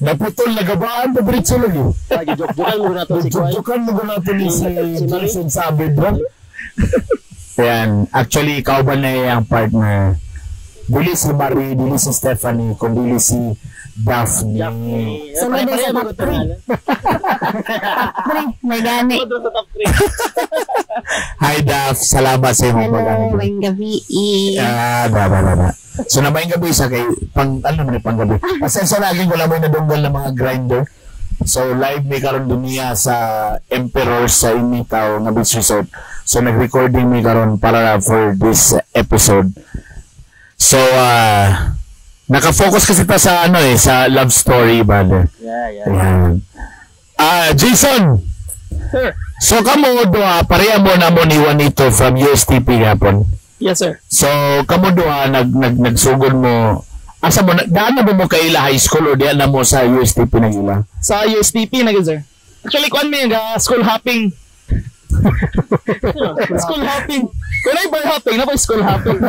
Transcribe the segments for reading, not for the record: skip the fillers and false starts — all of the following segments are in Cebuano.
Naputol na gabaan pa diretso lagi. Lagi joke-jokan mo na to si Kuan. Joke-jokan mo na to ni si Si Marie. Jason Sabi, bro. Ayan, actually, ikaw ba na yung partner? Dili si Marie, dili si Stephanie, kung dili si Daphne. Daphne. Sunod na sa Pareho top ko to, ano? Pre, may gani. Sunod na sa top 3. Hi, Daph. Salamat sa imong Hello, pag-ano. may gabi. Ah, ba, ba, ba, ba. So, namayang gabi sa kay, pang, ano naman yung panggabi. Pasensya lagi wala mo yung nadunggal ng mga grinder. So, live mi karon duniya sa Emperor sa Imitaw nga Beach Resort. So, nag-recording mi karon para for this episode. So, naka-focus kasi ta sa ano eh, sa love story, brother. Yeah. Ayan. Ah, Jason! Sir. So, kamo duha, pareha mo na mo ni Juanito from USTP gapon. Yes, sir. So, kamo duha nag nag nagsugod mo, asa mo na, daan na ba mo kaila high school o diyan na mo sa USTP nagila? Sa USTP na gid, sir. Actually, kuan mi nga school hopping. School hopping. Kung ay bar hopping, na school hopping.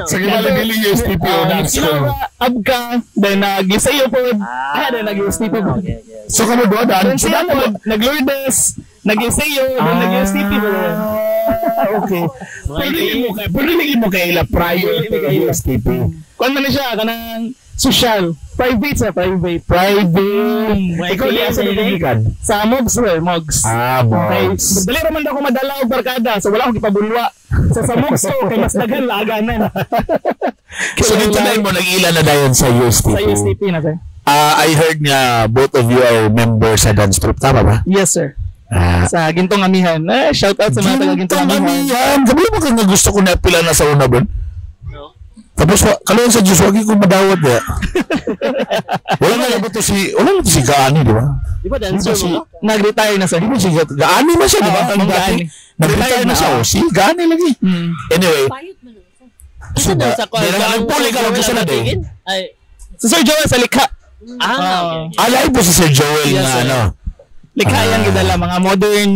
Sa gimala dili USTP o na school. Abka, then nag-Isayo po. Ah, then nag-USTP po. Okay. So kamo duha daan Then siya po, nag-Lourdes, nag-Isayo, then nag-USTP po. Ah, okay. Pwede lagi mo kaila prior to USTP. Kuan man na siya, kanang social. Private sa private. Private. May Ikaw diya sa gikan? Sa Mogs, sir. Mogs. Ah, Okay. Mogs. Dali ra man daw ako madala og barkada, so wala akong gipabulwa. So sa Mogs ko kay mas daghan laaganan. So dito na mo nag-ila na dayon sa USTP. Sa USTP na, sir. Ah, I heard nga both of you are members sa dance troupe, tama ba? Yes, sir. Ah, Sa Gintong Amihan. Eh, shout out sa mga taga Gintong Amihan. Amihan. Sabi mo ka nga gusto ko na pila na sa una ba? No. Tapos, kaluan sa Diyos, wagi ko madawat niya. Wala na ba to si, wala na to si Gaani, di ba? Di ba dancer Di ba si- mo? Nag-retire na, sir. Di ba si Gaani ba siya, di ba? Oo, Ang dati, Gaani. nag-retire na siya, oh. Si Gaani lagi. Anyway, so Ano ba, sa kuan? di na nagpuli ka lang kasi na eh. Ay, Si Sir Joel sa likha. ah, okay. Alay po si Sir Joel Yes, na sir. ano. Likha yang gidala mga modern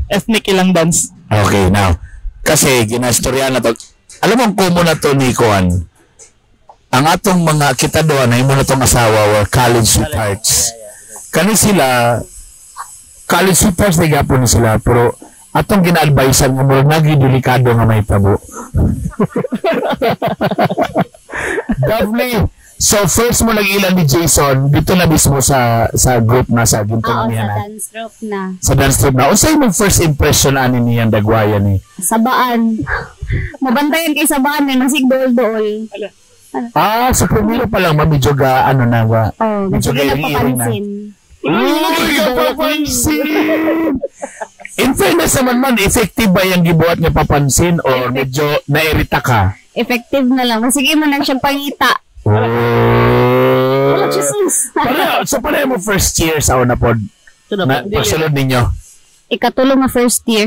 ethnic ilang dance. Okay, now. Kasi ginastorya na to. Alam mo, ang common na to ni Kuan. Ang atong mga kita doon, ay mo na tong asawa or college sweethearts. Kani sila, college sweethearts na gapon ni sila, pero atong gina-advisean nga murag nagi delikado nga may tabo. Daphne, so first mo nag-ilan ni Jason dito na mismo sa group na sa Gintong Oo, Amihan sa na. dance troupe na. Sa dance troupe na. Unsay imong first impression ani niyang dagwayan ni? Sabaan. Mabantayan kay sabaan eh, masig dool-dool. Ah, so primero pa lang, ma'am, medyo ga, ano na ba? Oh, Medyo sige na gairi-iri na. papansin. Uy, kapapansin! In fairness naman man, effective ba yung gibuhat nga papansin or medyo nairita ka? Effective na lang. Masige mo lang siyang pangita. Oh. Wala, Jesus. Pareho, so pareho mo first year sa una pod Ito na na ba? pagsulod ninyo. Ikatulo nga first year.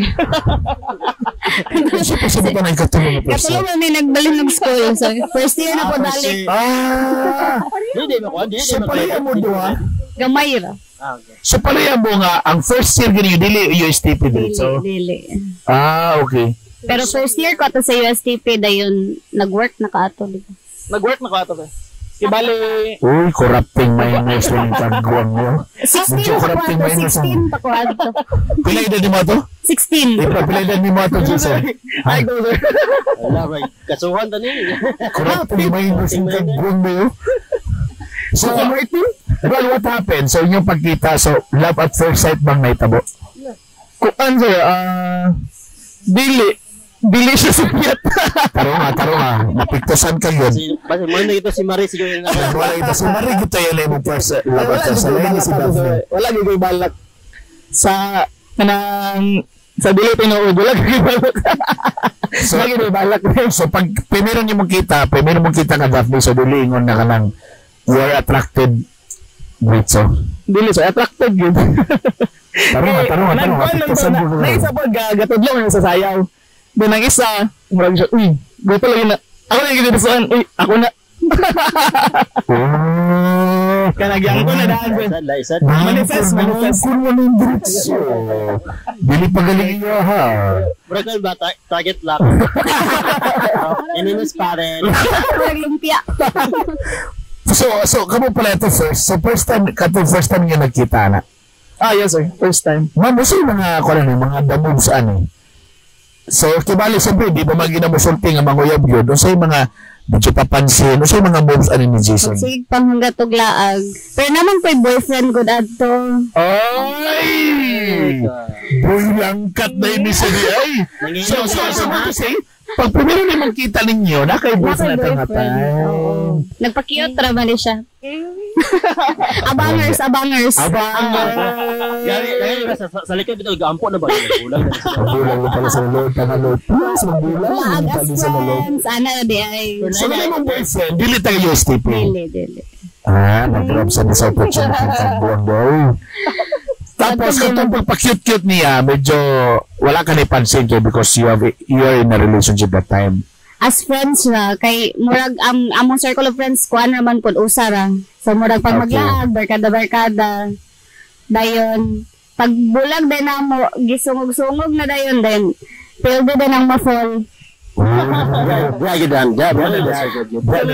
Kasi possible pa na ikatulong na first Ikatulo year. nga may nagbalin ng school. So, first year na po dalik. Ah, Di mo kuan, di so mo pareho mo duha. Gamay ra. Ah, okay. So pareho mo nga, ang first year ganyo, dili USTP Dili, dito. dili. Ah, okay. Pero first year ko ato sa USTP dayon nag-work na ka ato, di ba? Nag-work na ko ato, sir. Ibali, Uy, corrupting minors lang yung kagwang mo. 16 Medyo pa ko corrupting ato, minors ang- 16 pa ko ato. Pila edad ni mo ato? 16. Ipra, pila edad ni mo ato, Jason? ay, go, sir. Wala, right. Kasuhan ta ni. Corrupting minors yung kagwang mo. So, well, what happened? So, inyong pagkita, so, love at first sight bang naitabo? Kuan, sir, dili. Dili siya supyat. Taro nga, taro nga. Mapiktosan ka yun. Si basta mo na ito si Marie siguro na. Wala ito. So, marig ito yun yung first love at first sight. Lain ni si Daphne. Wala gyud ko'y balak. Sa kanang sa dili tinuod, wala gyud balak. So, Wala gyud balak. So, pag primero niyo mong kita, primero mong kita ka Daphne, so dili ingon na ka lang, you are attracted Britso. Dili so attracted gyud. Taro nga, taro nga, taro nga. Nagkuan lang to, Piktosan na, mo na isa po gatudlo nga sa sayaw. Then ang isa, murag siya, uy, goto lagi na. Ako na gid uy, ako na. Oh. Kanang ko na daan sir. Laisad, laisad. Manifest, manifest. Kung mo ng diretso. Dili pa galing niyo ha. Murag kan ba, target lock. Enemies pa rin. Murag lumpia. So kamo pala ito first. So first time, katong first time niyo nagkita na. Ah, yes sir. First time. Ma'am, usa yung mga, kuno ni, mga the moves ano. So, kibali, siyempre, di ba magina mo sulti nga manguyab yun? Usa yung mga, medyo papansin, usa yung mga moves ano ni Jason? Sige pang hanggat og laag. Pero naman ko'y boyfriend gud adto. Ay! Boy, langkat na yun ni si Ay! So, what to say, pag primero ni magkita ninyo, na kay boyfriend na Naka boyfriend. Oo. Nagpa-cute ra ba ni siya? Abangers, abangers. Abang! Gani, gani ba sa likod bitaw gaampo na ba? Bulag na sila. Magulang mo pala sa loob, tangalog. Please, magulang. Laag Pala as sa loob. friends. Ana na di ay. So, ano mong boyfriend? Dili tayo USTP. Dili, dili. Ah, nag-grab sa sa opportunity kang buwang daw. Tapos, katong pagpa-cute-cute niya, medyo wala ka na ipansin kay because you are in a relationship that time. As friends ra kay murag ang among circle of friends kuan ra man pud usa ra. So murag pag maglaag barkada barkada dayon pag bulag din namo gisungog-sungog na dayon then pildo din ang ma-fall. Grabe dan, grabe. Dili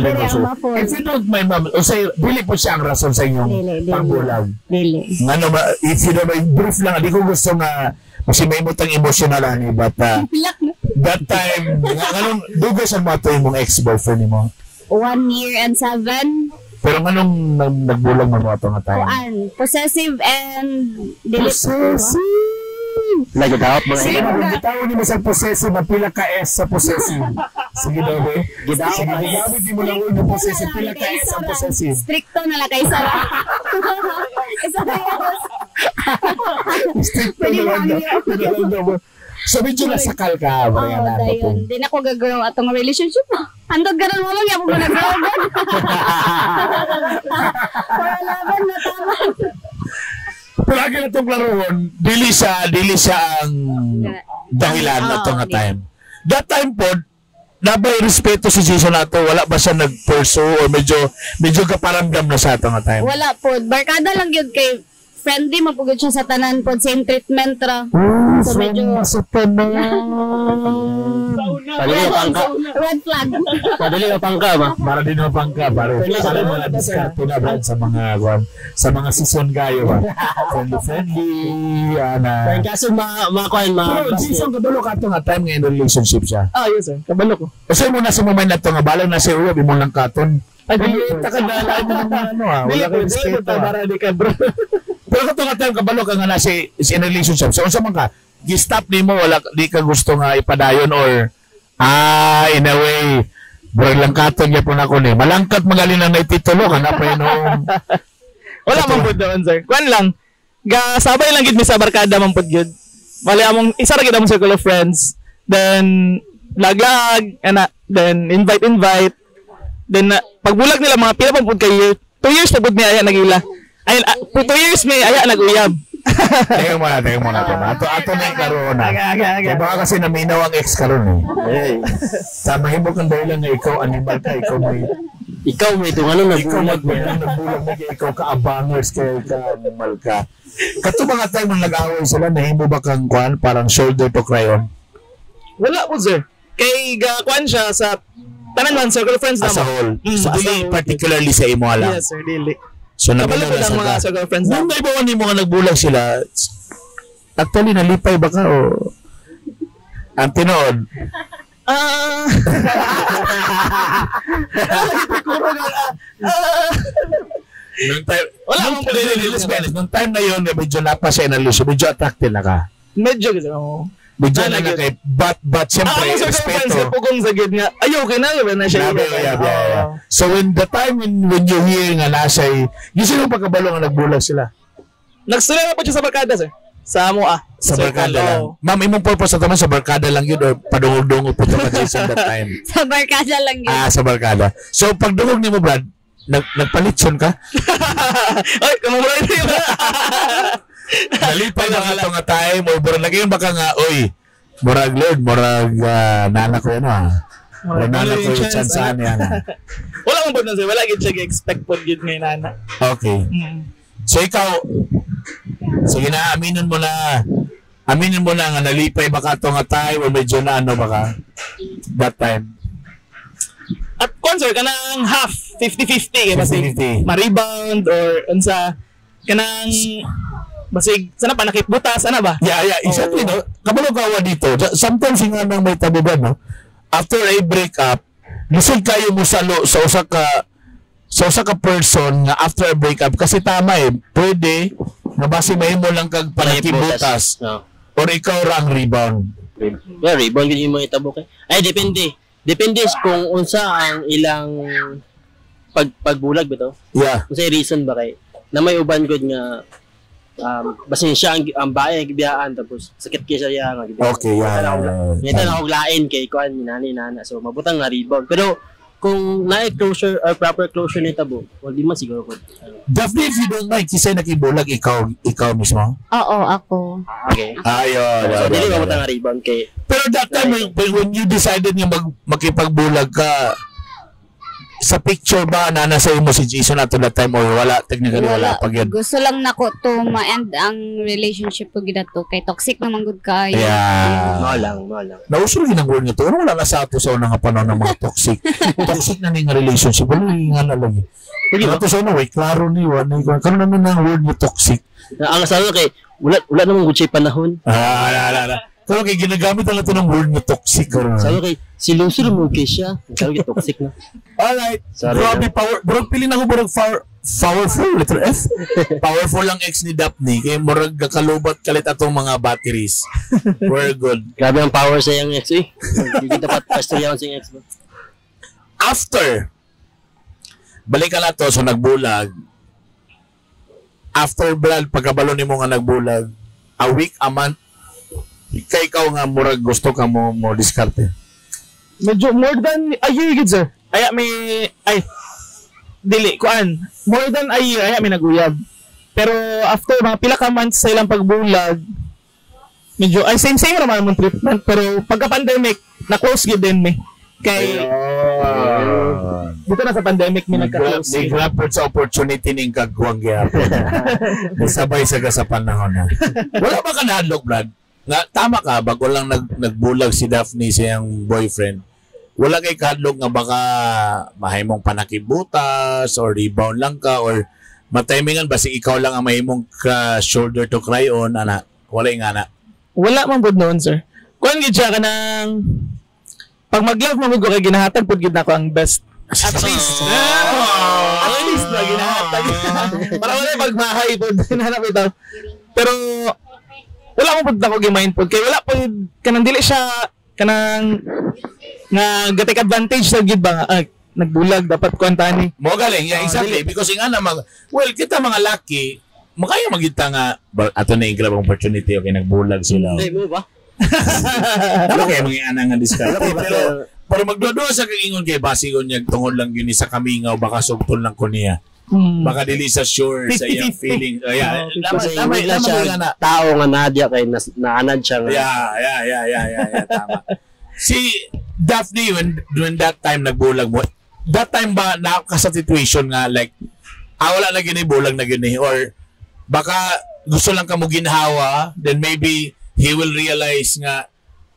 din ang ma-fall. If you don't mind, ma'am, o say, dili po siya ang rason sa inyong Dili, dili. pagbulag. Dili. Ngano ba, if you don't mind, brief lang, di ko gusto nga, kasi may mutang emotional ani, but Pilak na. that time, nga, nganong, dugay sa mga to imong ex-boyfriend nimo. 1 year and 7. Pero nganong nagbulag mo mga to nga time? Kuan, possessive and dili. Possessive! Lagi dapat mga Sige, gitawon ni mo sa possessive, mapila ka S sa possessive. Sige daw, eh. Gidaw. Sige, gidawit ni mo lang yung possessive, pila ka S ang possessive. Stricto na lang kay Sara. Isa na yun. Stricto Pwede na lang mo daw. ang Pwede lang daw. So, medyo nasakal ka, Oo, Brian. oh, dayon. Di na ko gagrow atong relationship. Handog garon mo lang, yapo ko nag-grow god. For 11 na tama. Pero agad na itong klaroon, dili siya ang dahilan na Oo, nga di. time. That time po, nabay respeto si Jason ato, wala ba siya nag-pursue or medyo kaparamdam na sa ato nga time? Wala po. Barkada lang yun kay friendly man po gyud siya sa tanan po. Same treatment ra. Oh, So, medyo- sa tanan. Padali ka pangka. Red flag. Padali ka pangka ba? Para din mapang ka, pare. Para mga diskarte na brad sa mga kwan, sa mga season kayo ba. Friendly friendly, ana. Kaya kaso mga kuan mga Pero Jason kabalo ka ato nga time nga in relationship siya. Ah, yes sir. Kabalo ko. Kasi mo na sa moment na to nga balang na siya uyab imong lang katon. Ay, Ay, dili ta ka na mo ng ano ah, Dili wala po, kang dili po respeto. ta ah. para di ka bro. Pero kato nga time kabalo ka nga na si in relationship. So unsa man ka? Gi-stop nimo wala di ka gusto nga ipadayon or in a way Burag lang katon gyapon ako ni. Malangkat magali na naititulo ka na pa yun. Wala man pud doon sir. Kuan lang. Ga sabay lang gid mi sa barkada man pud gyud. Bali among isa ra gid among circle of friends. Then laglag ana then invite invite. Then pagbulag nila mga pila pa pud kay year. 2 years pa pud mi aya nagila. Ay 2 years mi aya naguyab. Teka muna, teka muna. Teka. Ato na yung karoon na. Aga, aga, aga. Kaya baka kasi naminaw ang ex karon eh. Sa mahimo kang dahilan nga ikaw animal ka, ikaw may Ikaw may itong ano ikaw nagulag mo. magbulang nagbulang na kaya ikaw ka abangers kaya ikaw animal ka. Kato mga time nung nag-away sila, nahimo ba kang kwan, parang shoulder to cry on? Wala po sir. Kay ga kuan siya sa tanan man circle of friends As a na mo. whole. So, As a dili whole. particularly sa imo lang. Yes sir, dili. So, Kabalo nabalo po na ang sa mga ka. circle of friends na. Nung naibawan nimo nga nagbulang sila, actually, nalipay ba ka o ang tinuod? Ah. Nung time, Wala nung, akong dili, dili, let's be honest, nung time na yun, medyo napa siya in a relationship, medyo attracted na ka. Medyo kasi oo. Medyo Ah, na na nagyod. kay, but siyempre, Ah, ang circle of friends respeto. pugong sa gid nga. Ay okay na ba na siya. Grabe, yeah. So when the time when you hear nga na siya, yung sino pagkabalo nga nagbulag sila? Nagsulay na po siya sa barkada sir. Sa amo ah. Sa Circle, barkada lang. oo. Ma'am, imong purpose na taman sa barkada lang yun or padungog-dungog po ito ka Jason that time? Sa barkada lang yun. Ah, sa barkada. So pagdungog nimo Brad, nagpalitson ka? Ay, kamura yun. Nalipay na nga ito nga time or murag lagi yung baka nga, oy, murag Lord, murag nana ko yan ah. Wala na ko yung chance ana. niya na. Wala man pud nun, sir. Wala gid siya gi-expect pud gid ngay nana. Okay. So ikaw, sige na, aminin mo na. Aminin mo na nga nalipay baka ito nga time or medyo na ano baka that time. At kon sir, kanang half 50-50 kay basig 50-50. ma-rebound or unsa kanang basig sana pa nakipbutas ana ba? Yeah, exactly. Oo. No? Kabalo gawa dito. Sometimes yung nga nang may tabugan, no? After a breakup, lisod kayo mo salo sa usa ka person nga after a breakup kasi tama eh, pwede nga base mahimo lang kag panakibutas No. or ikaw ra ang rebound. Yeah, rebound yun yung mga itabo kay. Ay, depende. Depende kung unsa ang ilang pagbulag ba to? Yeah. Unsa reason ba kay na may uban gud nga basin siya ang bae ang gibiyaan tapos sakit kay siya iya nga gibiyaan. Okay, yeah. Ngita na og lain kay kuan nani nana so mabutang nga rebound. Pero kung naay closure or proper closure ni tabo, well di man siguro ko. Ano. Daphne, if you don't mind, kisay nakibulag ikaw mismo. Oo, ako. Okay. Ayun. So dili mabutang nga rebound kay Pero that time, when you decided nga makipagbulag ka, sa picture ba na nasa imo si Jason ato that time or wala? Technically, wala, pag yun. Gusto lang nako to ma-end ang relationship ko gid ato kay toxic naman gud kaayo. Yeah. mao lang, mao lang. Nauso rin ang word nito. Ano wala na sa ato sa unang nga panahon ng mga toxic? Toxic na ning relationship. Wala yung nga na lagi. Pwede ba? Ato sa una, way, klaro ni, wala ni. Karon naman ang word mo toxic. Na, ang asawa kay wala namang good shape panahon. Ah, wala, wala, wala. Karon kay ginagamit na natin ang word mo toxic. Karon. Sabi kay si Lucio mo kay siya. Sabi kay toxic na. Alright. Sorry, Grabe power. Murag pili na ko murag powerful letter F. Powerful lang ex ni Daphne kay murag gakalubat kalit atong mga batteries. We're good. Grabe ang power sa iyang ex eh. Hindi dapat pastoryahan sa iyang ex ba. After balikan na to so nagbulag. After blood pagkabalo nimo nga nagbulag, a week, a month, kay ikaw nga murag gusto ka mo diskarte. Medyo more than a year gid sir. Aya may ay dili kuan. More than a year aya may naguyab. Pero after mga pila ka months sa ilang pagbulag, medyo ay same same ra man among treatment pero pagka pandemic na close gid din mi. Kay dito na sa pandemic mi nagka-close. Ni grab sa opportunity ning kagwang gyapon. Sabay sa sa panahon na. Wala ba ka nahadlok, Brad? Nga, tama ka, bago lang nagbulag si Daphne sa iyang boyfriend. Wala kay kahadlok nga baka mahimong panakibutas or rebound lang ka or matimingan basi ikaw lang ang mahimong ka shoulder to cry on, ana. Wala yung ana. Wala man gud noon, sir. Kuan gid siya kanang pag mag-love man gud ko kay ginahatag pud gid nako ang best. At least. At least na ginahatag. Para wala pagmahay pud hinahanap ito. Pero wala mo pud nako gi-mind pud kay wala pud kanang dili siya kanang nga ga-take advantage sa gid ba nga ah, nagbulag dapat kuan tani. Mo galing, yeah, Oh, exactly. Because yung ana, well, kita mga laki, makaya magita nga, ato na yung grab opportunity, okay, nagbulag sila. Hindi mo ba? Tama kaya mga ana nga diskarte. Wala pa ba? Pero magduduwa sa kaingon kay basigon niya tungod lang yun sa kamingaw baka sugtol lang ko niya. Baka dili sa sure sa iyang 50-50. feeling. Oh, yeah. Oh, Tama, Kasi tama, wala tama siya yung ana. tao nga nadya kay naanad siya nga. Yeah, tama. Si Daphne, when that time nagbulag mo, that time ba na ka sa situation nga like, wala na gini, bulag na gini, or baka gusto lang ka mo ginhawa, then maybe he will realize nga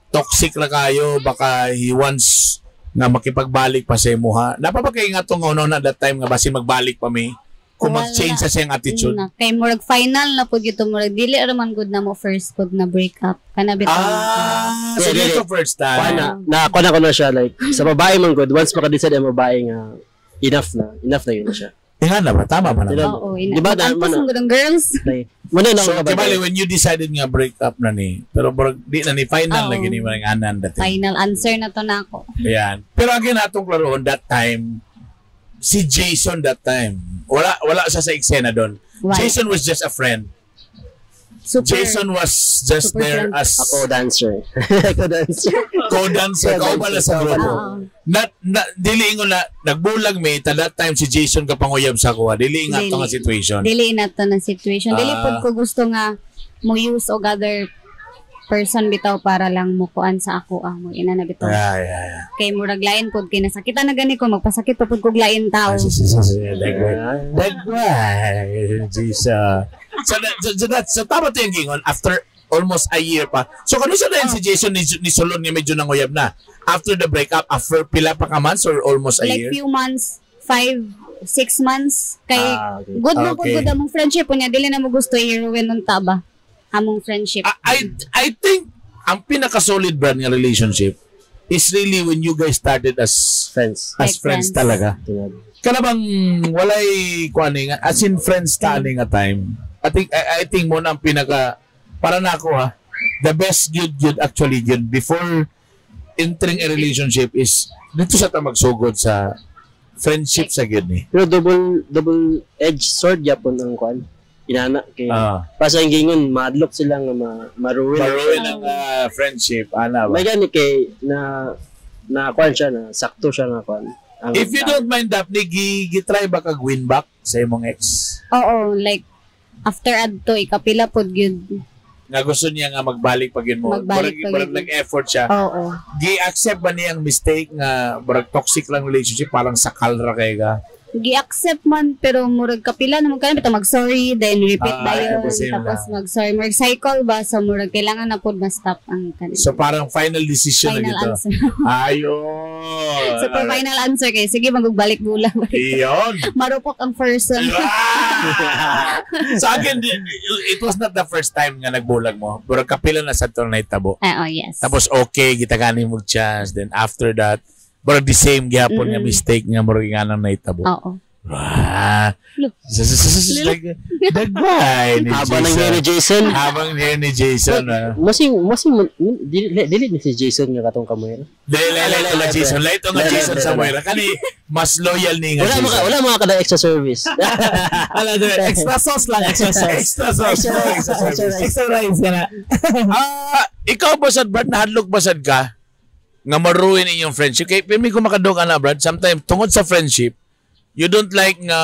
toxic na kayo, baka he wants nga makipagbalik pa sa imuha. Napapakay nga itong ano na that time nga basi magbalik pa mi kung Wala. mag-change sa siyang attitude. Na, kay murag final na pud gito murag dili ra man gud na mo first pud na break up. Kana bitaw. Ah, so Dili, dito first Kuan time. na, na kuan na ko na siya like sa babae man good once maka-decide ang babae nga enough na yun na siya. Nga na ba? Tama ba naman? Diba? Oo, ina. Di ba, na- Antos man gud ang girls. Like, muna na So, ako kibali, when you decided nga break up na ni, pero parang di na ni final Oo. na gini mo ang anan dati. Final answer na to nako. Ayan. Pero again, atong klaroon, that time, si Jason that time, wala siya sa eksena doon. Wala. Jason was just a friend. Super. Jason was just Super there friend. as Ako dancer. Ako dancer. co-dancer, kaubala sa grupo. Oo. Not, dili ingon na, nagbulag may, ta that time si Jason kapanguyab sa kuha. Dili nga Dili. ito nga situation. Dili na to na situation. Dili Ah. pod ko gusto nga mo use og other person bitaw para lang mukuan sa ako ah, mo ina na bitaw. Yeah. Kay murag lain pod kay nasakitan na gani ko, magpasakit pa pod kog lain tao. Ah, si, Dagway. Jesus. So tama to yung gingon after almost a year pa. So kano sa dahil si Jason ni Solon nga medyo nanguyab na? After the breakup, after pila pa ka months or almost a Like year? few months, 5, 6 months kay Ah, okay. good mo pod Okay. gud among friendship unya dili na mo gusto i-ruin unta ba among friendship. I think ang pinaka-solid brand nga relationship is really when you guys started as Friends. as Like friends friends. talaga. Tingnan. Kana bang walay kuan nga as in friends tani nga time. I think mo na ang pinaka para na ako ha. The best good good actually good before entering a relationship is dito sa ta magsugod sa friendship sa gyud ni. Pero double edged sword yapon ang kuan. Inana kay pa sa gingon madlok sila nga maruin. Maruin ang friendship ana ba. May gani kay na na kuan siya na sakto siya nga kuan. Ang If you don't mind, Daphne, gi-try ba kag win back sa imong ex? Oo, like after adto ikapila pod gyud. Nga gusto niya nga magbalik pag yun mo. Magbalik Murag- pag murag yun. nag-effort siya. Oo. Gi-accept ba niya ang mistake nga murag toxic lang relationship, parang sakal ra kay ka? Gi-accept man pero murag kapila naman kami bitaw mag-sorry then repeat dayon tapos same tapos lang. mag-sorry, murag cycle ba, so murag kailangan na pod ma-stop ang kanin. So parang final decision na Final gito. answer. Ayun. Super final answer kay sige magbalik bulang. Iyon. Marupok ang person. Ah! So again, it was not the first time nga nagbulag mo. Pero kapila na sa itong naitabo. Ah, oh, yes. Tapos okay, gitagani mo chance. Then after that, murag the same gyapon nga mistake nga murag nga nang naitabo. Oo. Ah. Look. Dagway ni Habang nang Jason. ni Jason. Habang niya ni Jason. Ah. Masing masing dili ni si Jason nga katong kamoy. Dili, lay ito nga Jason. Lay ito nga Jason sa Moira. Kani, mas loyal ni nga Wala Jason. mga wala mga kada extra service. Ala, sir, extra sauce lang, extra sauce. Extra sauce. Extra service. Extra rice ka na. Ah, ikaw ba sad Brad, nahadlok ba sad ka nga maruin inyong friendship? Kay pirmi ko makadog ana Brad, sometimes tungod sa friendship, you don't like nga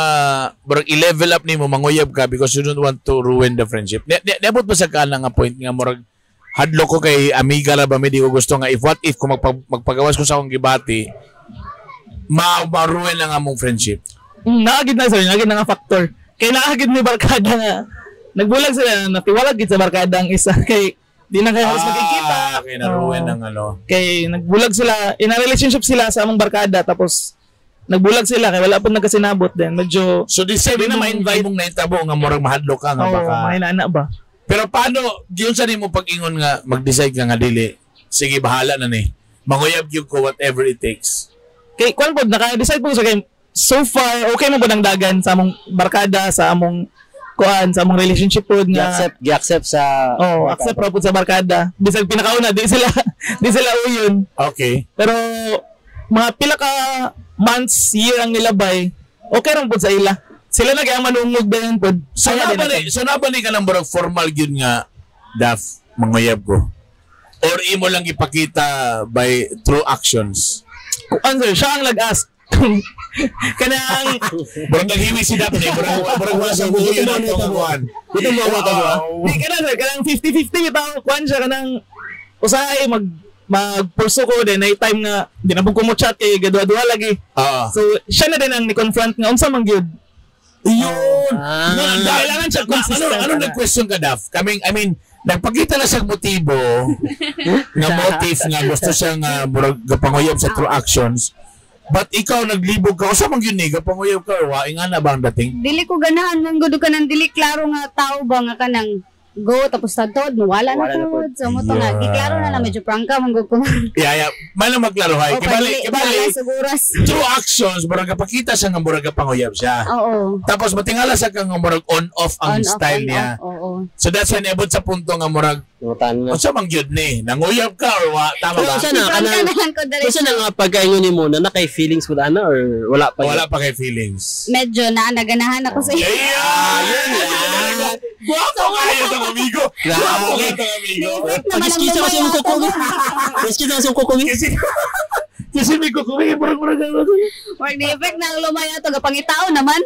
murag i-level up nimo manguyab ka because you don't want to ruin the friendship. Niabot ba sa ka na nga point nga murag hadlok ko kay amiga ra ba mi di ko gusto nga if what if kung magpagawas ko sa akong gibati ma-ruin ang among friendship. Naagid na sir, naagid na nga factor. Kay naagid ni barkada nga nagbulag sila, natiwalag gid sa barkada ang isa kay di na kayo halos magkikita. Ah, kay na-ruin Oo. ang ano. Kay nagbulag sila, in a relationship sila sa among barkada tapos nagbulag sila kay wala pa nagkasinabot din. Medyo So this time Di na na ma-invite. ma-invite mong naitabo nga murag mahadlok ka nga oh, baka. mahinana ba? Pero paano, yun sa nimo pag-ingon nga, mag-decide ka nga dili, sige, bahala na ni. Manguyab yun ko whatever it takes. Kay kwan pod naka-decide po sa kay so far okay mo pod ang dagan sa among barkada, sa among kuan, sa among relationship pod nga Gi-accept gi-accept sa Oh, accept ra pod sa barkada. Bisag pinakauna di sila di sila uyon. Okay. Pero mga pila ka months, year ang nilabay, okay ra pod sa ila. Sila na kaya manungog dayon pod. So Kaya din nabali, so nabali ka ng murag formal yun nga, Daf, manguyab ko. Or imo lang ipakita by through actions. Kuan sir, siya ang nag-ask. Kanang Murag naghiwi si Daphne, murag wala sa buho yun ang tunguan. Dito mo mo tabo. di kana sir, kanang 50-50 bitaw kuan siya kanang usahay magpurso ko din ay time nga di na pud ko mo chat kay gadwa-duwa lagi. Ah. So siya na din ang ni-confront nga unsa man gyud. Yun! Ah. No, Kailangan siya consistent. Ano, nag-question ka, Daf? Kaming, I mean, nagpakita na siyang motibo, nga motive nga gusto siya nga murag gapanguyab sa true actions. But ikaw naglibog ka, usa man gyud ni gapanguyab ka or wa nga na ba ang dating? Dili ko ganahan man gud ka nang dili klaro nga tao ba nga kanang go tapos tagtod mawala Wala na na pod. So mo to nga Yeah. giklaro na lang medyo prangka man gud ko. Yeah. May lang maglaro hay. O, Kibali, pag- kibali. wala sa oras. True actions, murag gapakita siya nga murag gapanguyab siya. Oo. Tapos matingala siya kang murag on-off ang On, off, style on, niya. off, oo. So that's why niabot sa punto nga murag, Nangutan na. unsa man gyud ni? Nanguyab ka or wa? Tama Pero ba? unsa na Prangka kanang na lang ko diretso. unsa na nga pagkaingon nimo na nakay feelings mo ana or wala pa? Wala pa kay feelings. Medyo na naganahan ako sa iyo. Ayan! Guwapo kayo itong amigo! Guwapo kayo itong amigo! Naisip naman ang Pag-iskisa kasi yung lumaya kuko mo. Pag-iskisa kasi yung kuko mo. Kasi may kukuwi, murag murag. Or na-effect na ang lumaya to gapangitao naman.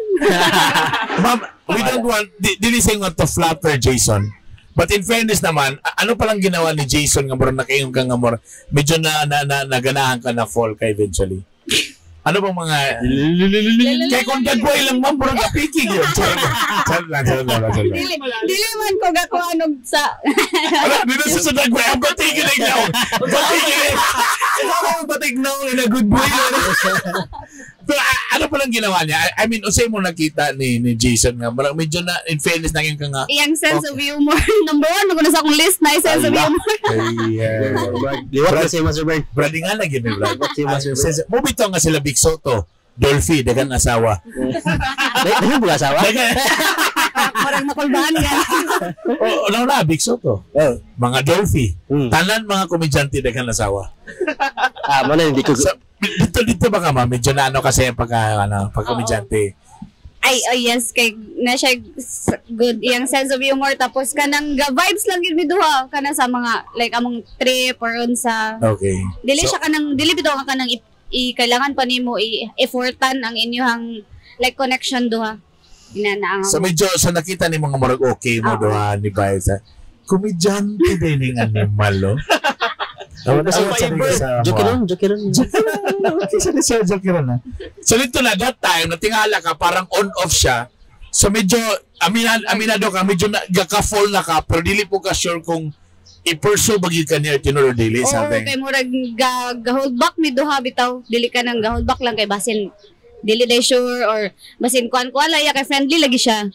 Ma'am, we don't want, dili saying want to flatter Jason. But in fairness naman, ano palang ginawa ni Jason nga murag nakaingon ka nga murag medyo na naganahan ka na fall ka eventually? Ano bang mga kaya kung dagway lang ma'am, murag kapiki yun. Charot lang, charot lang, charot lang. Dili man ko gakuha og sa Wala, dito sa dagway, ang batig na. Batig. Ako batig na in a good way. Pero ano palang ginawa niya? I mean, unsay mo nakita ni Jason nga murag medyo na in fairness nangin ka nga. Iyang sense of humor. Number one, ako na sa akong list na sense of humor. Liwat na si Master Bird. Brad nga lagi ni Brad. Liwat si Master Bird. Mo bitaw nga sila Big Soto, Dolphy, dagan asawa. Daghan po asawa? Dagan. Parang nakulbaan ka. Oh, no na Big Soto. Oh. Mga Dolphy. Tanan mga komedyante dagan asawa. Ah, mo na hindi ko So, dito ba ka ma'am? Medyo na ano kasi pagka ano, pag komedyante. Ay, oh yes, kay na siya good iyang sense of humor tapos kanang ga vibes lang gyud mi duha kana sa mga like among trip or unsa. Okay. Dili So, siya kanang dili bitaw nga kanang i kailangan pa nimo i-effortan ang inyong like connection duha. Ina na ang So medyo so nakita ni mga murag okay mo Oo. duha ni vibes. Ha? Komedyante din yung animal, oh. Kasi sa Joke ron, joke ron. Okay, sa sa joke ron, ah. So dito na, that time, natingala ka, parang on-off siya. So medyo, aminado ka, medyo na, ka-fall na ka, pero dili po ka sure kung i-pursue ba gyud ka niya tinuod dili, Oo, something. kay murag ga hold back mi duha bitaw. Dili ka nang ga hold back lang kay basin dili day sure or basin kuan kuan lang iya kay friendly lagi siya.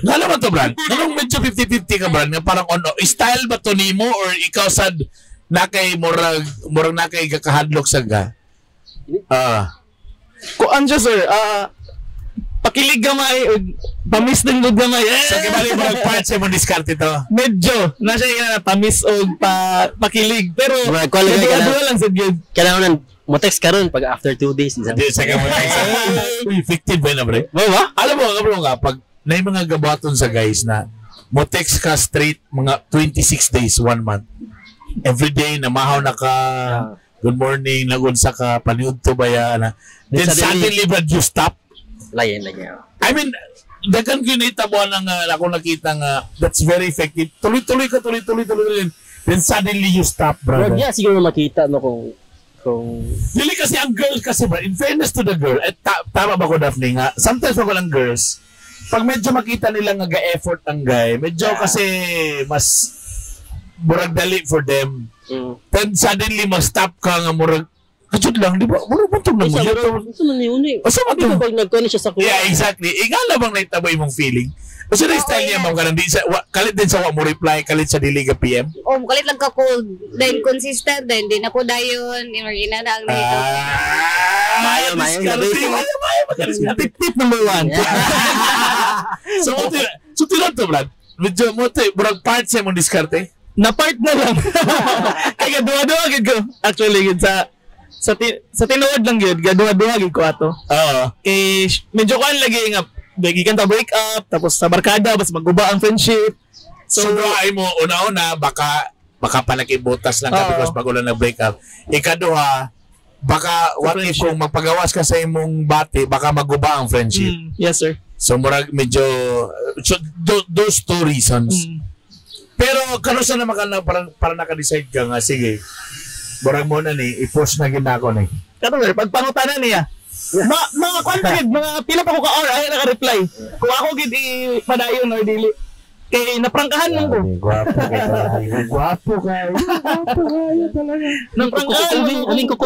Ngano ba to, Brad? Anong medyo 50-50 ka, Brad? Nga parang on-off. Style ba to nimo or ikaw sad nakay murag nakay kakahadlok sa ga? Ah. Kuan siya sir, pakilig gamay ug pamis din gud gamay. Eh, So kibali mo part sa imong diskarte to. Medyo na siya nga pamis og pakilig pero Murag, kuan lang ka na. duha lang sad gyud. Kailangan nang mo text karon pag after 2 days. Hindi sa ka mo Uy, effective ba na, bre? Mo ba? Alam mo, kabro nga, pag na yung mga gabaton sa guys na mo text ka straight mga 26 days, 1 month. Every day, namahaw na ka, good morning, nagunsa ka, paniud to ba ya, na. Then suddenly, Suddenly- but you stop. Lain lagi. I mean, daghan gyud nahitabo ang ako nakita nga that's very effective. Tuloy-tuloy ka, tuloy-tuloy, tuloy-tuloy. Then suddenly you stop, brother. Murag yeah, siguro makita no kung Dili kasi ang girl kasi bro, in fairness to the girl, eh, tama ba ko Daphne nga, sometimes pag walang girls, pag medyo makita nila nga ga-effort ang guy, medyo kasi mas murag dali for them. Then suddenly ma-stop ka nga murag, kajud lang, di ba? Murag man na mo. Isa murag man ni uni. Asa man Sabi ko to? pag nagkuan siya sa kuha. Yeah, exactly. Ikaw na bang naitabo imong feeling? Kasi na style niya, ma'am, kanang di sa, kalit din sa wa mo reply, kalit sa dili ka PM. O kalit lang ka cold, then consistent, then di na po dayon, or ina na ang nahitabo. Ah, Mayo, mayo, diskarte. gabi. Mayo, mayo, magkadiskarte. Tip number 1. So, so tinod to, Brad. Medyo mo to, murag part sa imong diskarte. Na part na lang. Kaya duha-duha gid ko. Actually gid sa tinuod lang gid, gaduha-duha gid ko ato. Oo. Kay medyo kuan lagi nga gikan ta break up tapos sa barkada bas maguba ang friendship. So, duha mo, una-una, baka palakibutas lang ka Oo. because bago lang nag-break up. Ikaduha, baka what if friendship. kung magpagawas ka sa imong bati, baka maguba ang friendship. Yes sir. So, murag medyo, so, those two reasons. Pero, kanusa naman ka na, parang naka-decide ka nga, sige, murag mo na ni, i-push na gid ako ni. Kato sir, pag pangutana niya, mga kuan pa gid, mga pila pa ko ka hour ay naka-reply. Kung ako gid i-padayon or dili. Kay naprangkahan man ko. Gwapo kayo talaga. Gwapo kayo. Gwapo kayo talaga. Naprangkahan man ko. Aling kuko.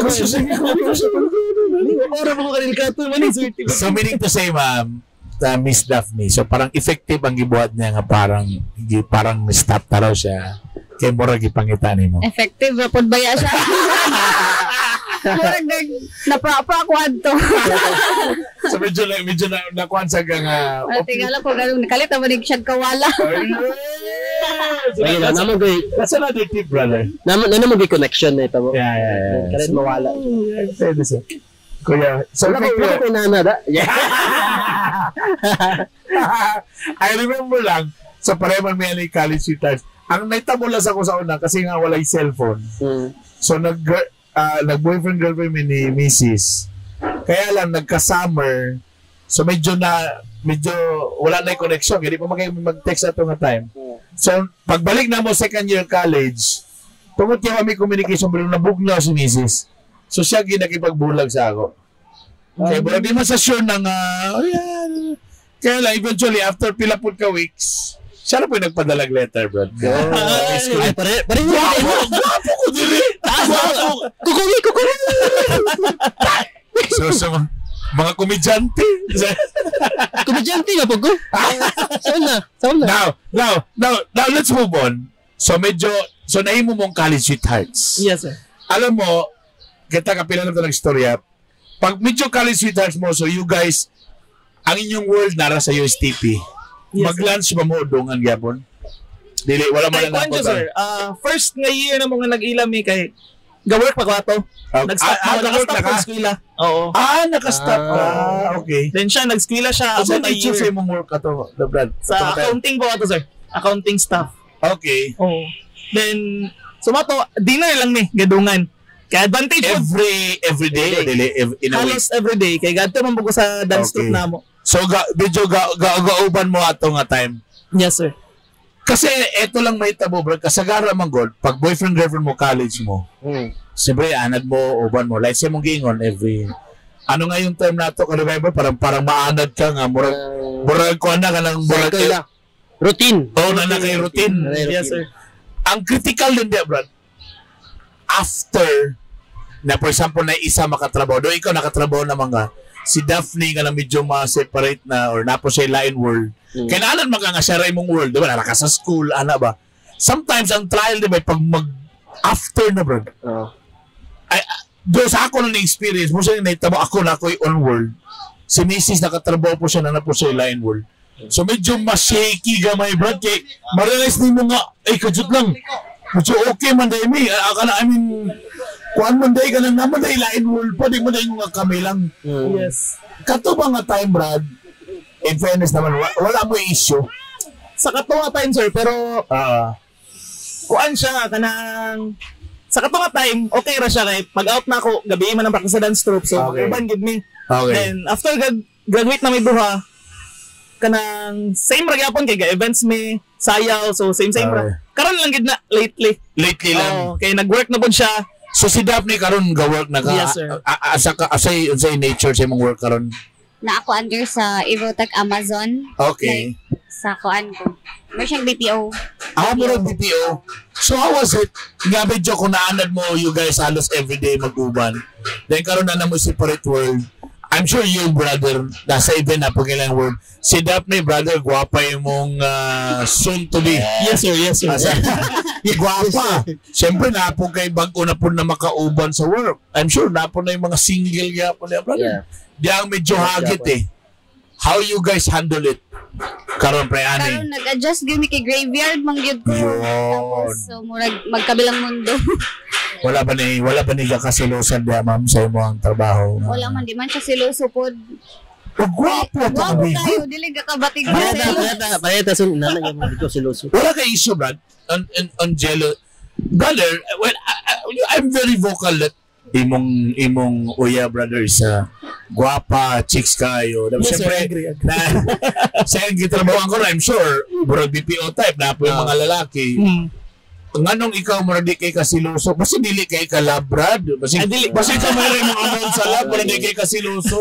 Ora pa ko kanil kato man ni swerte ko. So meaning to say, ma'am, Miss Daphne, so parang effective ang gibuhat niya nga parang parang stop na raw siya. Kay murag ipangita nimo. Effective ra pod baya siya. Murag nag napra-pra ko adto. So medyo na nakuan sa nga Tingala ko ganun nakalit na manig siya kawala. Lagi na naman ko That's another tip, brother. naman na naman connection na ito. Yeah. Kalit mawala. Yeah, fairness, eh. Kuya, so Wala ko wala ko inana da. Yeah. I remember lang, sa pareman may ani college sweethearts, ang naitabo lang sa ko sa una kasi nga walay cellphone. So nag boyfriend girlfriend mi ni Mrs. Kaya lang nagka-summer. So medyo wala na yung connection. Hindi pa mag-text ato nga time. So, pagbalik na mo second year college, tungod kay kami communication, pero nabugnaw si Mrs. So, siya ginakipagbulag sa ako. Kaya murag di man sa sure na nga, oh yeah. Kaya lang, eventually, after pila pud ka weeks, siya na po yung nagpadalag letter, bro. Ay, pare, pare. Gwapo! Gwapo ko dili! Gwapo! Kukuwi, kukuwi. So, mga komedyante. Komedyante nga po ko. Saan na? Saan na? Now, let's move on. So, medyo, so, nahimo mong college sweethearts. Yes, sir. Alam mo, kita kapila na ito ng istorya, pag medyo college sweethearts mo, so you guys, ang inyong world nara sa USTP. Yes, Mag-lunch ba mo dungan gyapon? Dili, wala man Kay lang kuan napot. sir. First nga year na mga nag-ila mi kay ga-work pa ko ato. Nag-stop mo, nag-work naka-stop na ko ka? eskwela. Oo. Ah, naka-stop ka. Okay. Then siya nag-eskwela siya Asa about a nature year. sa imong work ato, the Brad? Sa Ato na tayo. accounting po ato, sir. Accounting staff. Okay. Oo. Then sumato dinner lang ni gadungan. Kay advantage po Every day, o dili, in a week. halos every day kay gadto man po ko sa dance Okay. troupe namo. So, ga, medyo ga, ga, gauban mo ato nga time. Yes, sir. Kasi eto lang may tabo, bro. Kasagara man god, pag boyfriend girlfriend mo college mo, siyempre anad mo, uban mo. Like sa mong giingon every ano nga yung term nato ka remember parang parang maanad ka nga murag murag kuan na ka ng murag Cycle na. Routine. Oh, na na kay routine. Yes, sir. Ang critical din di brad. After na for example na isa makatrabaho, do ikaw nakatrabaho na mga si Daphne nga na medyo ma-separate na or napo siya lain world. Kailangan man ka nga siya ra imong world, di ba? Nara ka sa school, ana ba? Sometimes ang trial di ba pag mag after na bro. Oo. Ay, do sa ako na na-experience mo siya nahitabo ako na ako'y on world. Si Mrs. nakatrabaho po siya na na po siya lain world. So medyo mas shaky gamay brad kay ma-realize nimo nga ay kajut lang. Medyo okay man dai mi. Akala I mean kuan man dai ka nang naman dai lain world pa di mo dai nga kami lang. Yes. Kato ba nga time Brad? In fairness naman wala mo issue. Sa kato nga time, sir, pero Ah. kuan siya kanang sa kato nga time, okay ra siya kay pag out na ako, gabi man ang practice sa dance troupe, so Okay. uban gid mi. Okay. Then after graduate na may duha, kanang same ra gyapon kay ga events mi, sayaw, so same same Okay. ra. Karon lang gid na lately. Lately lang. Oo, kay nag-work na pud siya. So si Daphne karon ga-work na ka. Yes, sir. Asa ka asay unsay nature sa imong work karon? Na ako under sa Evotech Amazon. Okay. Like, sa kuan ko. Meron siyang BPO. Ako mo rin BPO. So how was it? Nga medyo kung naanad mo you guys halos everyday mag-uban. Then karon na na mo separate world. I'm sure you brother nasa event na pag ilang world. Si Daphne brother gwapa imong soon to be. Yes sir, yes sir. Asa, gwapa. Siyempre napo kay bago na po na makauban sa work. I'm sure napo na yung mga single gyapon niya brother. Yeah. Di ang medyo hagit eh. How you guys handle it? Karon pre ani. Karon nag-adjust gyud mi kay graveyard man gyud ko. Yun. Tapos so murag magkabilang mundo. Wala ba ni kakasilusan diya ma'am sa imong trabaho? Wala man di man siya siloso pod. Oh, gwapo to Gwapo amigo. kayo dili ka kabatig Pareta, sa pareta, pareta sun nana yung dito siloso. Wala kay issue Brad on jello. Brother, well I'm very vocal that imong uya brother is guwapa, chicks kayo. Yes, sir, Siyempre, agree, agree. na sa iyang gitrabahoan ko na, I'm sure, murag BPO type na po yung mga lalaki. Nganong ikaw murag di kay kasiluso? Basta dili kay ka love, Brad. Basta, Ay, dili. basta ikaw mayroon imong amount sa love, murag di kay kasiluso.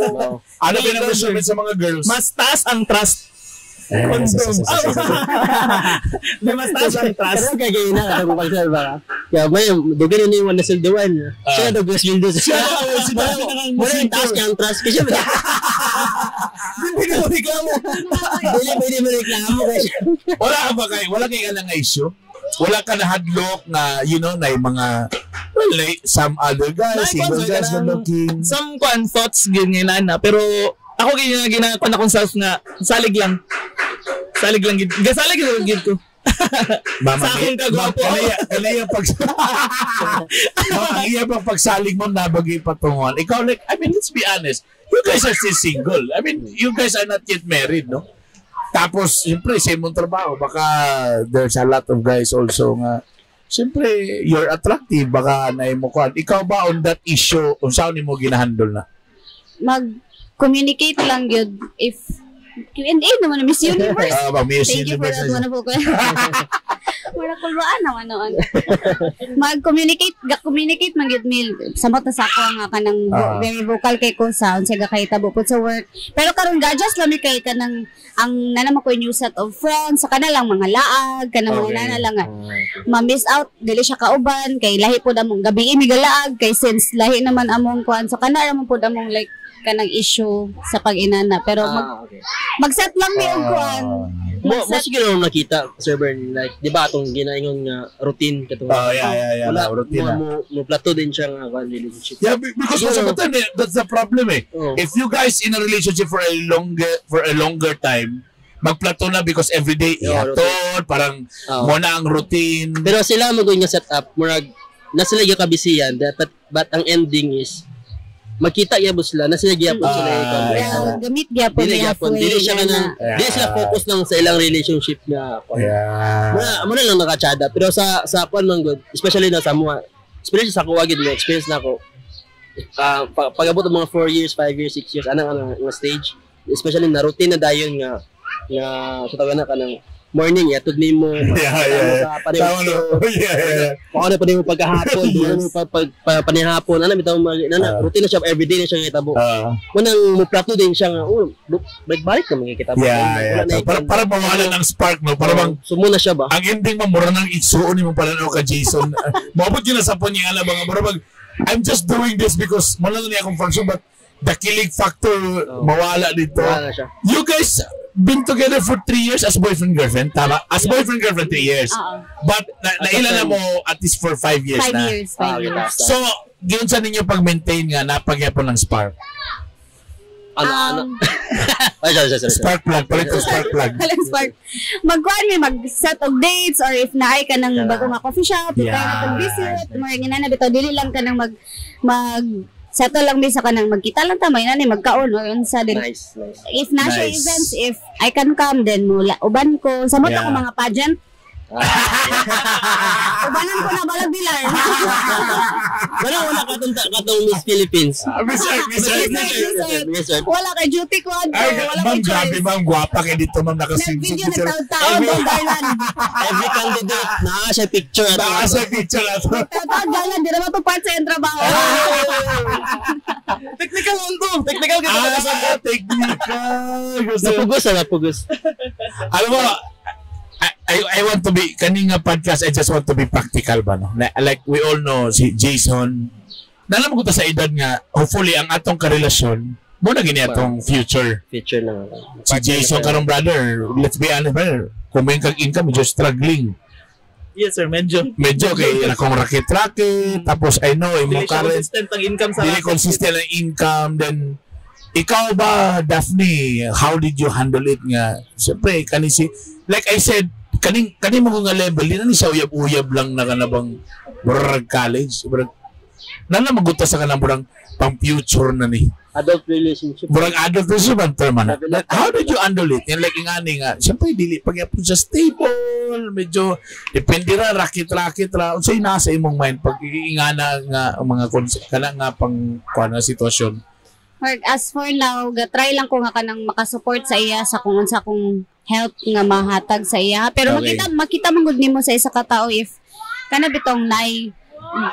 Ano Dili, ba sir. measurement sa mga girls? Mas taas ang trust. Eh, Di mas taas ang trust. Karon kay gay na katong pag ba ka. Kaya may dugay na ni na silduan. Siya daw gas windows. Siya, si Daphne na nga ang Wala yung taas kay ang trust kasi siya. Hindi na reklamo. Dili pwede mo reklamo kay siya. Wala ka ba kay wala kay ka nga issue? Wala ka na hadlok na you know na yung mga well like, some other guys, single guys good looking. Some kuan thoughts gyud nga na pero ako gyud nga ginakuan akong self nga salig lang. Salig lang gid. Gasalig gyud gid ko. Mama, Sa akong kagwapo. Kalaya pag Ma'am, ang iya pang pagsalig mo nabagay patunguhan. Ikaw like, I mean, let's be honest. You guys are still single. I mean, you guys are not yet married, no? Tapos, siyempre, sa imong trabaho, baka there's a lot of guys also nga, siyempre, you're attractive, baka na mo kuan. Ikaw ba on that issue, unsa nimo ginahandle na? Mag-communicate lang gyud if Q&A naman na Miss Universe. Ah, ba, Miss Thank you for Universe. that wonderful question. Wala kulwaan naman noon. Mag-communicate, ga-communicate man gyud mi samot na sa ako nga kanang very vocal kay ko sa unsa ga kahitabo pud sa work. Pero karon ga-adjust lang mi kay kanang ang nana man ko new set of friends sa kana lang mga laag kanang mga nana lang nga ma-miss out dili siya kauban kay lahi pud among gabi mi galaag kay since lahi naman among kuan, so kana ra man pud among like kanang issue sa pag-inana, pero mag-set lang mi og kuan. Mo siguro nung nakita, Sir Bern, like, di ba atong ginaingon nga routine katong Oh, yeah. Wala, Routine mo, na. mo plateau din siya nga kuan relationship. Yeah, because most of the time, eh, that's the problem eh. Oh. If you guys in a relationship for a longer time, magplato na because everyday ihatod, parang mo na ang routine. Pero sila mo nga set up, murag na sila yung kabisiyan, dapat but ang ending is magkita gyapon sila, na sila gyapon sila i-converse. Yeah, gamit gyapon. Dili gyapon, dili siya kanang dili sila focus lang sa ilang relationship nga kuan. Muna lang nakachada pero sa kuan man good, especially na sa mga especially sa kuwa gid mo experience na ako. Pag-abot ng mga 4 years, 5 years, 6 years anang anang nga stage, especially na routine na dayon nga nga sa tawag na kanang morning yatod nimo Yeah. sa pareho. Tama, no? Yeah. Kung ano pa nimo pagkahapon, yes. Mo pa, panihapon, ano bitaw mag na, routine na siya, everyday na siya ngitabo. Munang mo plato din siya nga, oh, balik-balik na magkikita. Yeah. Para mawala ng spark, no? Para bang Sumo na siya ba? Ang ending mo, mura nang igsuon mo pala no ka Jason. Maabot yun na sa po niya alam nga mura bang I'm just doing this because mo lang niya akong function, but the kilig factor mawala dito. Wala na siya. You guys been together for 3 years as boyfriend girlfriend, tama? As boyfriend girlfriend 3 years. Oo. But naila na mo at least for 5 years 5 na. Years, 5 years. So, giyon sa ninyo pag-maintain nga napagyapon ng spark? Ano, ano? Ay, sorry, sorry, sorry. Spark plug, palit ko spark plug. Walang spark. Magkuan mi mag-set og dates or if naay ka ng bago nga coffee shop, yeah, na visit, mga ginana bitaw dili lang ka nang mag settle lang mi sa kanang magkita lang ta may nani magkaon or unsa din. Nice, nice. If na siya Nice. events, if I can come, then mula uban ko. Samot ako mga pageant. Ubanan ko na balag bilar. Wala, wala katong Miss Philippines. Ah, Miss Earth, Miss Earth. Miss Earth, Miss Earth. Miss Earth. Wala kay duty ko adto, Ay, wala ma'am, kay grabe choice. ma'am, gwapa kay dito ma'am, nakasing. Nag-video, nagtaon-taon, doon garland. Every candidate, naa siya picture. Ato. Baka sa picture ato. Taon garland, di naman to part sa iyong trabaho. Technical on to. Technical kita. Ah, technical. Gusto. Napugos ah, napugos. Alam mo, I want to be, kani nga podcast, I just want to be practical ba, no? Like, we all know, si Jason, nalam ko ta sa edad nga, hopefully, ang atong karelasyon, mo na gini atong future. Picture lang. Si Jason karong brother, let's be honest, brother, kung may kag income, medyo struggling. Yes, sir. Medyo. Medyo kay akong raket-raket, tapos I know, Dili imong siya current, consistent ang income sa dili racket. consistent ang income, then ikaw ba, Daphne, how did you handle it nga? Siyempre, kani si, like I said, kaning kaning mo nga level, di na ni siya uyab-uyab lang na kanabang murag college. Murag, nana maguta sa kanang murang pang future na ni. Adult relationship. Murag adult relationship ang term na. Like, how did you handle it? And like ingani nga, siyempre dili pagyapon siya stable, medyo depende ra raket-raket ra. Unsay nasa imong mind pag ingana nga ang mga kana nga pang kuan nga sitwasyon? Or as for now, ga-try lang ko nga kanang makasupport sa iya sa kung unsa kong help nga mahatag sa iya. Pero makita makita man gud nimo sa isa ka tawo if kana bitong nay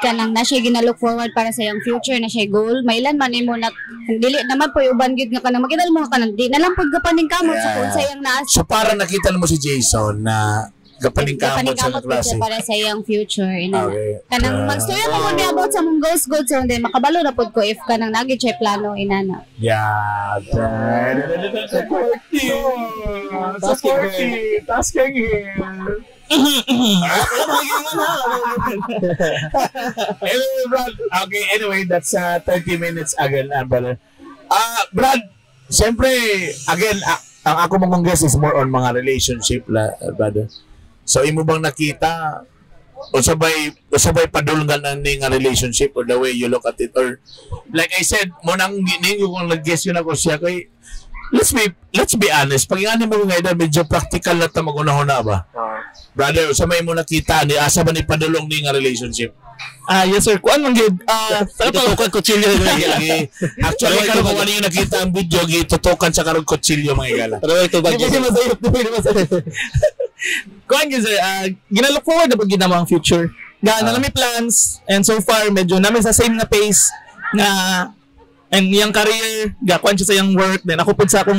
kanang na siya gina-look forward para sa iyang future na siya goal. Mailan man nimo na kung dili naman po uban gid nga kanang makita mo nga kanang di na lang pud gapaning kamot sa kung sa iyang naas. So para nakita mo si Jason na gapaningkamot sa Gapaningkamot gud klase. siya para sa iyang future ina. Kanang magstorya mo man about sa mong goals goals, so then makabalo na pud ko if kanang nagi siya plano inana. Yeah. Supportive. Supportive. Tasking here. Anyway, Brad. Okay, anyway, that's 30 minutes again, brother. Brad, siyempre, again, ang ako mong guest is more on mga relationship, la, brother. So, imo bang nakita o sabay padulngan na ni nga relationship or the way you look at it, or like I said mo nang ninyo kung nag-guess yun ako siya kay let's be honest, pag ingani mo nga edad, medyo practical na ta magunahon na ba, brother? Sa may mo nakita ni asa ba ni padulong ni nga relationship? Ah, yes sir. Kuan man gyud. Ah, sa Ito to. tukod kutsilyo. Lagi, lagi. Actually, karon kung ano yung nakita ang video, gitutukan sa karong kutsilyo, mga igala. Pero ito ba? Di pwede masayop, di pwede masayop. Kuan gyud, sir, gina-look forward na pud gyud namo ang future. Ga na may plans and so far medyo namin sa same na pace nga and iyang career, ga kuan siya sa iyang work, then ako pud sa akong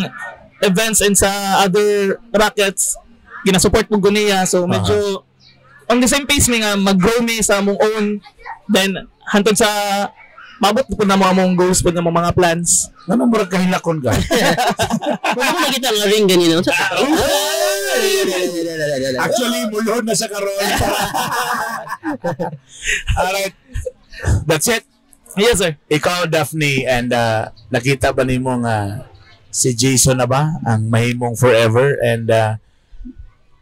events and sa other rackets, gina-support pud ko niya. So medyo on the same pace mi nga mag-grow mi sa among own, then hantod sa maabot pud namo among goals pud namo mga plans. Ano, murag kahilakon ka? Wala ko nakita nga ring ganina. Actually, mulhod na sa karon. Alright. That's it. Yes, sir. Ikaw, Daphne, and nakita ba nimo nga si Jason na ba ang mahimong forever? And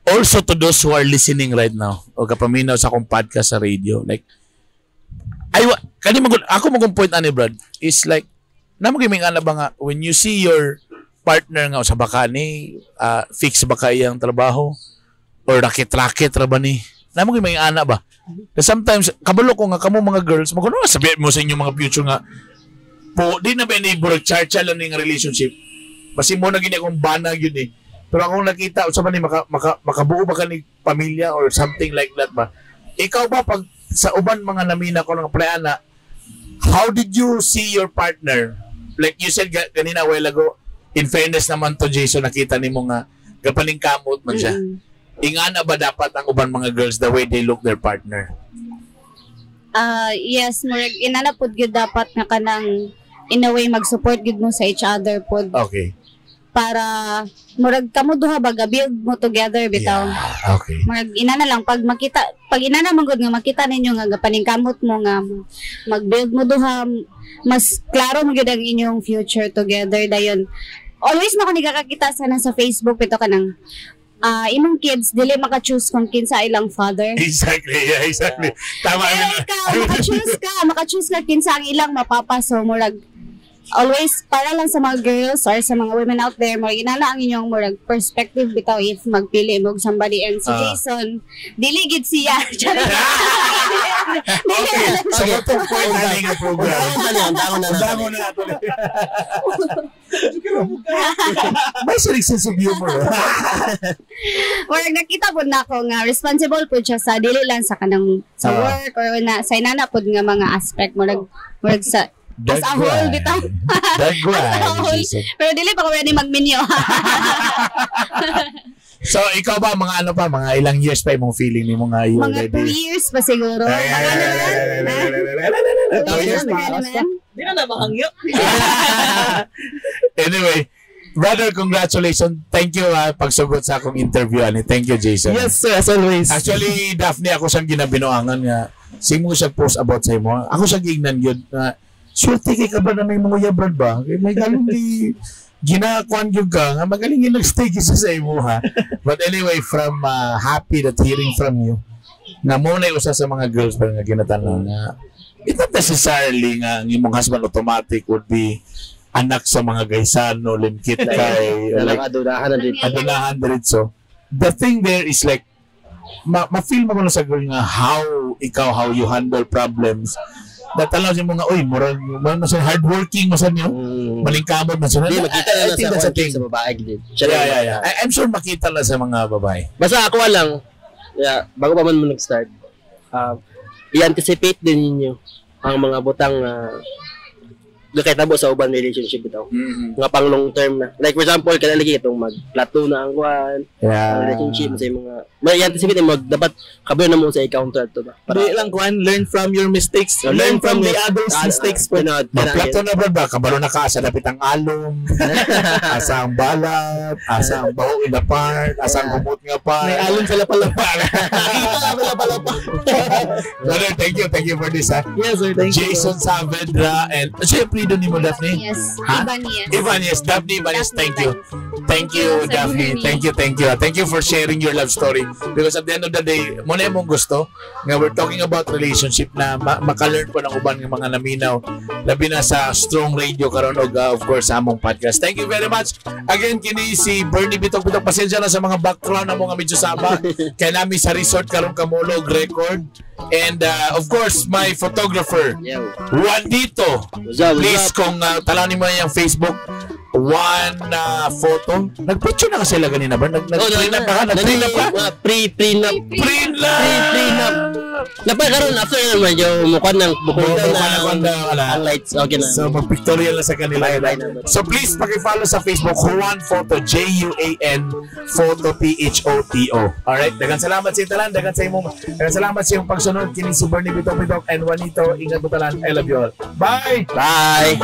also to those who are listening right now o kapaminaw sa akong podcast sa radio, like, ay, kani magud ako magong point ani, Brad, is like, namo gyud ana ba nga when you see your partner nga sa baka ni fix ba kay iyang trabaho or raket-raket ra ba ni, namo gyud may ana ba? Kasi sometimes kabalo ko nga kamo mga girls maguno sabihin mo sa inyong mga future nga po di na ba ni burag charcha lang ning relationship, basi mo na gini akong bana yun eh, pero akong nakita sa man ni maka, makabuo ba ka ni pamilya or something like that ba? Ikaw ba, pag sa uban mga namina ko ng ana, how did you see your partner? Like you said ganina while ago, in fairness naman to Jason, nakita nimo nga gapaningkamot man siya. Ingana ba dapat ang uban mga girls, the way they look their partner? Ah, yes, murag inana pud gyud dapat nga kanang in a way mag-support gyud mo sa each other pud para murag kamo duha ba ga-build mo together bitaw. Murag inana lang, pag makita, pag inana man gud nga makita ninyo nga gapaningkamot mo nga mag-build mo duha, mas klaro mo gyud ang inyong future together dayon. Always mo ko nagakakita sana sa Facebook bitaw, kanang imong kids dili maka-choose kung kinsa ilang father. Exactly. Yeah, exactly. Tama. Pero ikaw, maka-choose ka kinsa ang ilang mapapa. So, murag, always, para lang sa mga girls or sa mga women out there, murag, inana ang inyong murag perspective bitaw if magpili mo og somebody. And si Jason, dili gid siya. Charot. Dili. Okay. So, itong point na nga program. Ang damo na na. Ang damo na nato. May sirig sense of humor. Murag nakita pud nako nga responsible pud siya sa dili lang sa kanang sa work or na sa inana pud nga mga aspect, murag sa as a whole bitaw. The As a whole. Jason. Pero dili pa ko ready magminyo. So, ikaw ba, mga ano pa, mga ilang years pa imong feeling ni mga you Mga already? 2 years pa siguro. Baka naman. 2 2 years years pa. baka naman. Di na na makangyo. Anyway, brother, congratulations. Thank you pagsugot sa akong interview ani. Thank you, Jason. Yes, sir, as always. Actually, Daphne, ako siyang ginabinuangan nga simo siya post about sa imo. Ako siya giingnan yun na swerte kay ka ba na may mga brad ba? Kay may galong di ginakuan gyud ka nga magaling yung nag-stay sa imo ha. But anyway, from happy that hearing from you nga mo na usa sa mga girls pa nga ginatanaw nga it not necessarily nga ang imong husband automatic would be anak sa mga Gaisano, Limketkai, or like Adunahan na dito. adunahan diretso. The thing there is like, ma-feel mo na sa girl nga how ikaw, how you handle problems. Natalaw siya mo nga, uy, murag, murag na siya, hardworking mo sa niyo. Malingkamot man siya. Hindi, makita na I lang think sa that's a thing. sa babae gid. Siya Yeah, lang yeah. I'm sure makita lang sa mga babae. Basta ako lang, yeah, bago pa man mo nag-start, i-anticipate din ninyo ang mga butang nakitabo sa uban relationship bitaw. Nga pang long term na. Like for example, kana lagi itong mag-plateau na ang kuan, ang relationship sa mga may i-anticipate mo dapat kabalo na mo sa i-counter to ba. Di lang kuan, learn from your mistakes. Learn from the others' mistakes po. Magplato na brad ba? Kabalo na ka, asa dapit ang alom, asa ang balat, asa ang baho in the part, asa ang humot nga part. May alon sa lapalapa. Nakita ka sa lapalapa. Brother, thank you for this ha. Yes, sir, thank you. Jason Saavedra and siya apelyido ni mo, Daphne? Yes. Ha? Ibanez. Ibanez, Daphne Ibanez, Daphne thank you. Ibanez. Thank you, Thank you, Sir Daphne. Bernie. Thank you, thank you. Thank you for sharing your love story. Because at the end of the day, muna imong gusto, nga we're talking about relationship na maka-learn po ng uban ng mga naminaw. Labi na sa Strong Radio karon og of course sa among podcast. Thank you very much. Again, kini si Bernie Bitok Bitok. Pasensya na sa mga background na mga medyo saba. Kaya namin sa resort karon kamulog record. And of course, my photographer, Yeah. Juanito. What's up, what's Please, up? kung talanin mo yung Facebook, One photo. Nagpicture na kasi sila ganina ba? Nag Oh, nag-prenup na ka? Nag-prenup ka? Mga pre-prenup. Prenup! Pre-prenup. Napay karon after na medyo mukha ng bukod Mukha na na kwanda, wala. ang lights. Okay na. So, magpictorial na sa kanila. Bye, bye na. So, please, paki-follow sa Facebook, Juan Photo, Juan, Photo, Photo. Alright? Dagan salamat sa tanan. Dagan sa imong, dagan salamat sa imong pagsunod. Kini si Bernie Bitok Bitok and Juanito. Ingat mo tanan. I love you all. Bye! Bye.